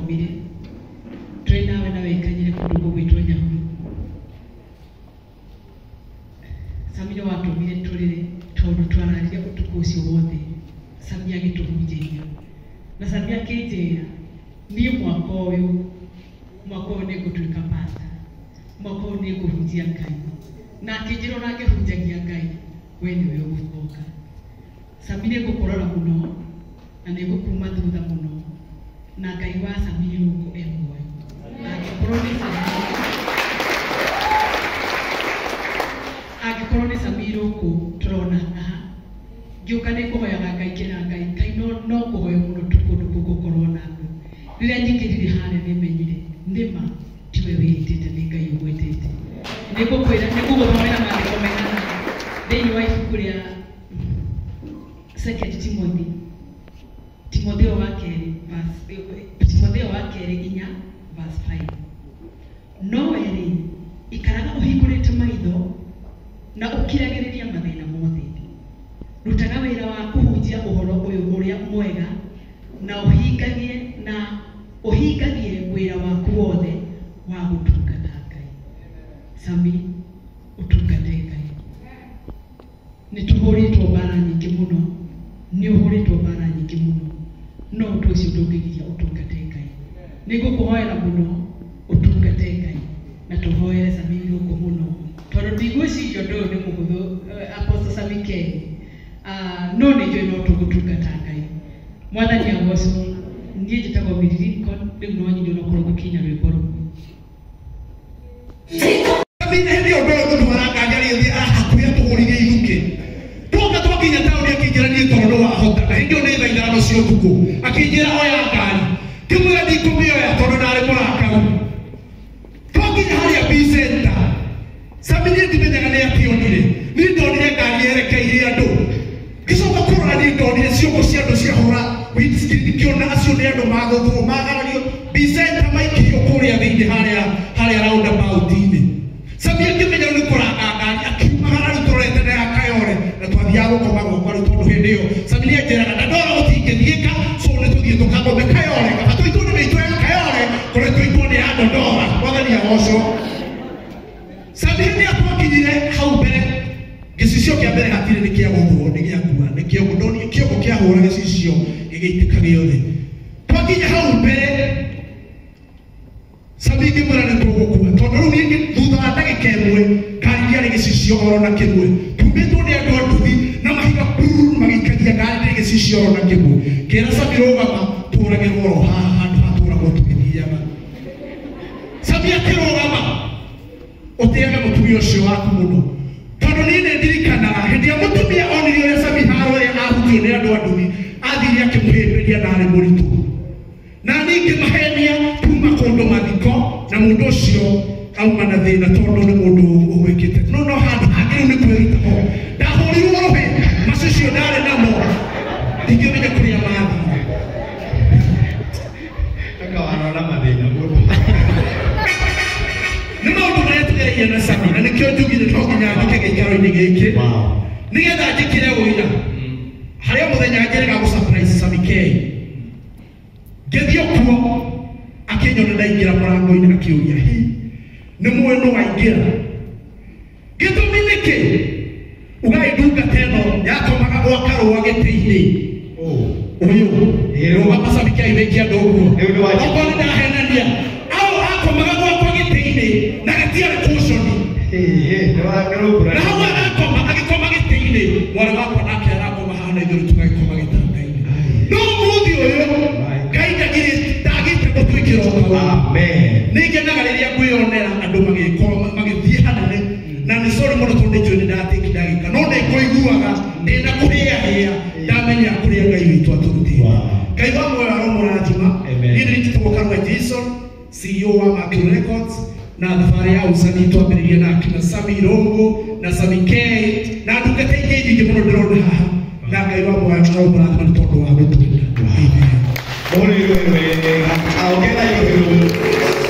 twathomire twĩ nawe na wĩkanyire kũndũ gũgwĩtwo Nyahururu. Sami nĩ watũmire tũrĩre tondũ twararire ũtukũ ũcio wothe. Sami agĩtũhunjĩria na Sami akĩnjĩra niĩ mwaka ũyũ nĩ ngũtuĩka pastor, mwaka ũyũ nĩ ngũhunjia Ngai, na akĩnjĩra ona ngĩhunjagia Ngai we nĩwe ũgũcoka. Sami nĩ ngũkũrora mũno na nĩ ngũkuma thutha mũno, na Ngai wa Sami Irũngũ e muoyo. Angĩkorwo nĩ Sami, angĩkorwo nĩ Sami Irũngũ tũrona haha, ngĩũka nĩ ngũhoyaga Ngai kĩra Ngai, Ngai no ngũhoya mũno tu kũndũ kũu gũkorwo na andũ. Rĩrĩa nyingĩrire harĩa nĩ menyire nĩma tiwe wĩĩtĩte, nĩ Ngai ũgwĩtĩte. Nĩ ngũkwĩra, nĩ ngũgũthomera maandĩko me haha thĩinĩ wa ibuku rĩa Second Timothy, Timotheo wa kerĩ verse, Timotheo wa kerĩ 4 verse 5. No we-rĩ, ikaraga ũhingũrĩte maitho na ũkiragĩrĩria mathĩna mothe. Rutaga wĩra wa kũhunjia ũhoro ũyũ ũrĩa mwega na ũhingagie wĩra waku wothe wa gũtungata Ngai. Sami, ũtungate Ngai. Nĩ tũhũrĩtwo mbara nyingĩ mũno, nĩ ũhũrĩtwo mbara nyingĩ mũno, no ũndũ ũcio ndũngĩgiria ũtungate Ngai. Nĩ ngũkũhoera mũno ũtungate Ngai, na tũhoere Sami Irũngũ mũno, tondũ ndigwĩciria ũndũ ũyũ nĩ mũhũthũ, Apostle Sami K. No nĩ njũĩ no tũgũtungata Ngai. Mwathani agocwo. Niĩ njĩtagwo Mary Lincoln, rĩu no nyine onokorwo ngũkinya rwĩmbo rũmwe. Sami hĩndĩ ĩyo ũndũ ũyũ gũtwara ngari agĩthiĩ hakuhĩ atũhũrire ithukĩ. Twoka twakinya taũni akĩnjĩra niĩ tondũ nĩ wahota, na hĩndĩ ĩyo nĩ thaa 5 cia ũtukũ, akĩnjĩra oya ngari, ngĩmwĩra ndikũmĩoya tondũ ndarĩ mũrakaru. Twakinya harĩa B Center, Sami niĩ ndimenyaga nĩ akĩonire, niĩ ndonire ngari yerekeire andũ, ngĩcoka kũrora niĩ ndonire ciongo cia andũ ciahũra windscreen, ngĩona acio nĩ andũ magũthwo magarario B Center maikĩrio kũrĩa thĩinĩ harĩa roundabout-inĩ. Sami akĩmenya nĩ kũranga ngari, akiumagara rĩu tũrorete na ya Kayole, na twathiaga gũkoma gwakwa rĩu tondũ hĩndĩ ĩyo Sami nĩ anjĩraga Dandora gũtingĩthiĩka, so nĩ tũthiĩ tũkagome Kayole, kaba tũitwo nĩ mĩitũ ya Kayole kũrĩa tũitwo nĩ ya Dandora. Mwathani agocwo. Sami hĩndĩ ĩrĩa twakinyire hau mbere, gĩcicio kĩa mbere hatirĩ nĩ kĩa gũthwo, nĩ gĩakua, nĩ kĩongo, ndonire kĩongo kĩahũra gĩcicio gĩgĩitĩka gĩothe. Twakinya hau mbere, Sami ngĩmwĩra nĩ tũgũkua, tondũ rĩu niĩ thutha wa ndagĩka ĩmwe ngari ndĩarĩ gĩcicio oro na kĩmwe, tumĩtwo nĩ andũ a nduthi na mahiga brrr, magĩikagia ngari ndĩrĩ gĩcicio oro na kĩmwe. Ngĩra Sami rũgama, tũragĩrwo oro haha handũ hatũragwo tũgĩthiaga. Sami akĩrũgama, ũtĩage mũtumia ũcio waku mũno, tondũ niĩ nĩ ndirikanaga hĩndĩ ĩrĩa mũtumia onire ũrĩa Sami haro ũrĩa ahutio nĩ andũ a nduthi, athire akĩmũhĩmbĩria na arĩ mũritũ. Na ningĩ mahenia kuma kũndũ mathiko, na mũndũ ũcio auma na thĩna tondũ nĩ mũndũ ũgwĩkĩte. No no handũ hangĩ rĩu nĩ kwĩruta ho. Ndahũrirwo rũhĩ, macicio ndarĩ namo, ndingĩmenya kũrĩa mathire. Akawarora mathĩna mũndũ. Nĩ maũndũ marĩa tũgereire na Sami, na nĩkĩo njugire no nginya njũke gĩikaro-inĩ gĩkĩ. Nĩgetha njĩkĩre ũira. Harĩa mũthenya njerega gũ surprise Sami K. Ngĩthiĩ kuo, akĩnyona ndaingĩra mũrango-inĩ akĩũria, hi, nĩ mũĩ nũ waingĩra? Gĩtũmi nĩkĩ? Ugai ndungata ĩno yakomaga gwa karũa gĩtĩ-inĩ. Ũyũ. Rũgama Sami K wĩke andũ ũguo. Rĩu nĩ wanjĩka. Okorwo nĩ ndahenania. Au akomaga gwakwa gĩtĩ-inĩ na gĩtiarĩ cushion. Na hau arakoma, agĩkoma gĩtĩ-inĩ, mwarĩ wakwa nake arakoma haha na ithuĩ tũgagĩkoma gĩtanda-inĩ. No mũthĩ ũyũ, Ngai ndagĩte gũtwĩkĩra ũhoro. Amen. Nĩ ngenaga rĩrĩa ngwĩyonera andũ magĩthiĩ hanene, na nĩ sorry mũno tondũ nĩ njũĩ nĩ ndatĩki ndagĩka, no nĩ ngũiguaga ndĩna kũhĩahĩa ndamenya kũrĩa Ngai witũ atũrutĩte. Ngai wa muoyo aromũrathima. Amen. Niĩ nĩ njĩtagwo Karua Jason, CEO wa Mercury Records, na thabarĩ ya ũcani twambĩrĩirie na akina Sami Irũngũ na Sami K na ndungata ingĩ nyingĩ mũno ndĩrona haha, na Ngai wa muoyo aromũrathima nĩ tondũ wa gũtũmĩra. Amen. Mũrĩ wega. Aongera iũrũ.